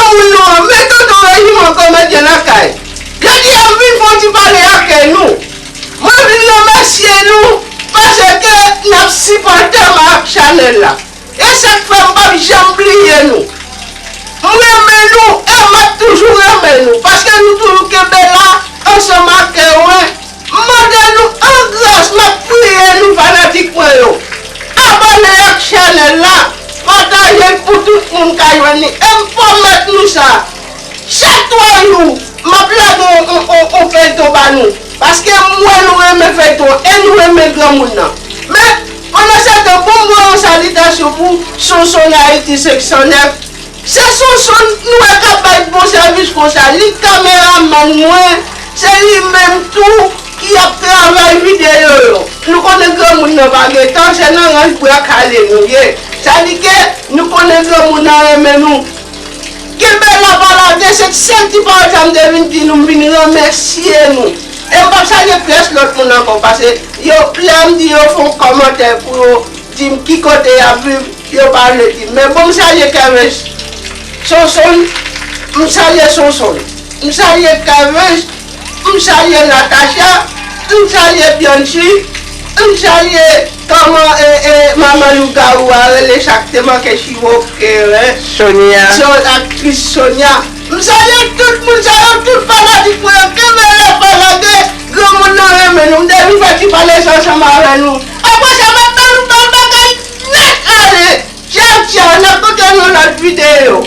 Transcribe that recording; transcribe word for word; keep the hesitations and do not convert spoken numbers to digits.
Pou nou, men tonton Rejiman kòmedyen lakay. Jodi a, m vin fè yon ti pale avè nou. Mwen vin remèsye nou paske n ap sipòte m ak chanèl la. E sa k fè m p ap janm bliye nou. M renmen nou e m ap toujou renmen nou paske nou toujou kenbe la ansanm ak mwen. M mande nou an gras, m ap priye nou fanatik mwen yo. Abòne ak chanèl la, pataje l pou tout moun ka jwenn li. E m pwomèt nou sa, chak twa jou, m ap lage on, on, on, on feyton ba nou. Paske m wè nou renmen feyton e nou renmen granmoun nan. Men, pandansetan, pou m voye yon salitasyon pou Sonson Ayiti senk san nèf, se Sonson nou wè k ap bay bon sèvis konsa. Li kameramann mwen, se li menm tou ki ap travay videyo yo. Nou konnen granmoun nan pa gen tan, se nan ranch bwa kale nou ye. Sa di ke nou konnen granmoun nan renmen nou. Kenbe la pa lage, se sèl ti pawòl sa m te vin di nou, m vin remèsye nou. E m p ap salye pyès lòt moun ankò, paske yo, lè m di yo fè yon kòmantè pou yo di m ki kote y ap viv, yo pa vle di m. Men bon, m salye Kevens Sonson, m salye Sonson, m salye Kevens, m salye Natacha, m salye Bianchi, m salye kòman e, e, manman lougawou a rele sa k te manke chivoke, hein? Sonia. Son aktris Sonia. M salye tout moun sa yo, tout fanatik mwen yo, kenbe la pa lage, granmoun nan renmen nou, m te vin fè ti pale sa ansanm avè nou. Apre sa, m ap ban nou bèl bagay nèt ale. Tchaw, tchaw, n ap kontre nan lòt videyo.